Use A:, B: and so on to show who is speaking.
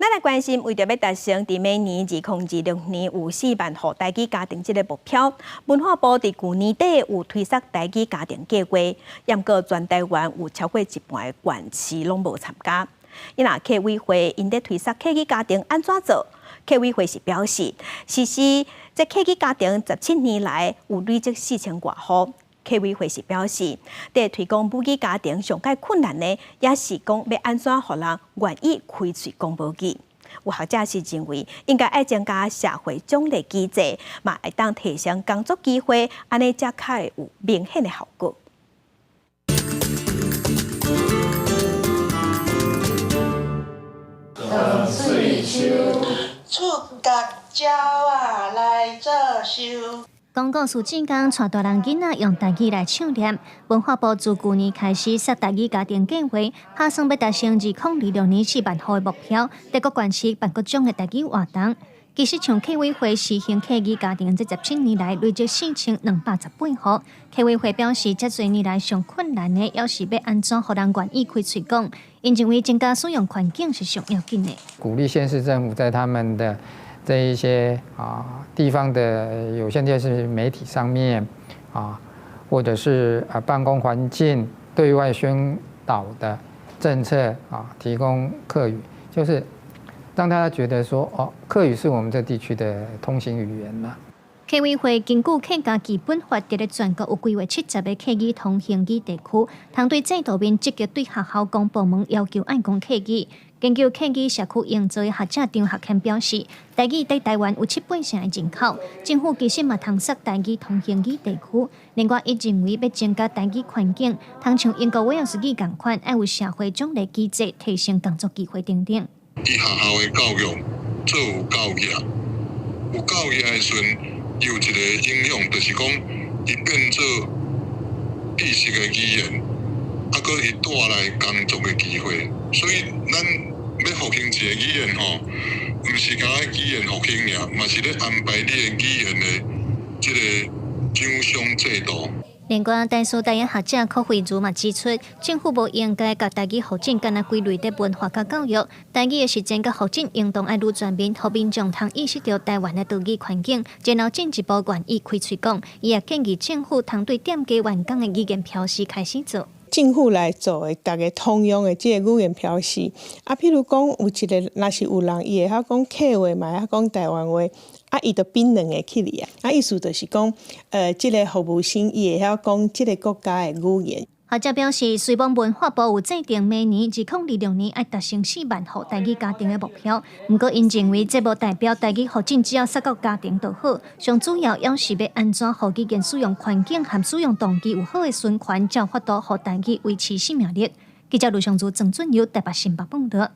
A: 咱來關心，為著欲達成佇明年2026年有4萬戶台語家庭這个目標，文化部佇舊年底有推捒台語家庭計劃，毋過全台灣有超過一半的縣市攏無參加。伊若客委會𪜶咧推捒客語家庭按怎做？客委會是表示，實施這客語家庭17年來有累積4000外戶。客委會是表示，佇推廣母語家庭上蓋困難的，也是講欲按怎予人願意開喙講母語。有學者是認為，應該愛增加社會獎勵機制，嘛會當提升工作機會，按呢才較會有明顯的效果。
B: 長喙鬚，出角鳥仔來做岫。
C: 廣告蘇志剛帶大人囡仔用台語來唱念。文化部自舊年開始設台語家庭計劃，拍算欲達成2026年4萬戶的目標，佇各縣市辦各種的台語活動。其實，像客委會實行客語家庭這17年來累積4218戶。客委會表示，這濟年來上困難的，猶是欲按怎予人願意開喙講。𪜶認為增加使用環境是上要緊的。
D: 鼓勵縣市政府在他們的這一些地方的有線電視媒體上面啊，或者是辦公環境對外宣導的政策啊，提供客語，就是讓大家覺得說哦，客語是我們這地區的通行語言啦。
C: 客委會根據客家基本法，佇咧全國有規劃70個客語通行語地區，通對制度面積極對學校公部門要求愛講客語。研究客語社區營造的學者張學謙表示，台語佇台灣有七八成的人口，政府其實嘛通設台語通行語地區。另外，伊認為欲增加台語環境，通像英國威爾士語仝款，愛有社會獎勵機制，提升工作機會等等。
E: 以學校的教育做有教育，有教育的時陣，有一個影響，就是講，伊變做知識的語言，啊，閣伊帶來工作的機會。所以，咱欲復興一个語言吼，毋是干焦語言復興爾，嘛是咧安排你的語言的這个獎賞制度。
C: 另外，台師大的學者柯惠如嘛指出，政府無應該共台語發展干焦歸類佇文化佮教育，台語的實踐佮發展應當愛愈全面，予民眾通意識著台灣的多語環境，然後進一步願意開喙講。伊也建議政府通對店家員工的語言標示開始做。
F: 政府來做的，逐个通用的這个語言標示。啊，譬如講有一个，若是有人伊會曉講客話，嘛會曉講台灣話，啊，伊就變兩个起來啊。啊，意思就是講，這个服務生伊會曉講這个國家的語言。
C: 學者表示，雖罔文化部有制定明年2026年愛達成4萬戶台語家庭的目標，毋過𪜶認為這無代表台語發展只要設到家庭就好，上主要猶是欲按怎予語言使用環境和使用動機有好的循環，才有法度予台語維持生命力。記者盧尚祖、鄭俊友台北新北報導。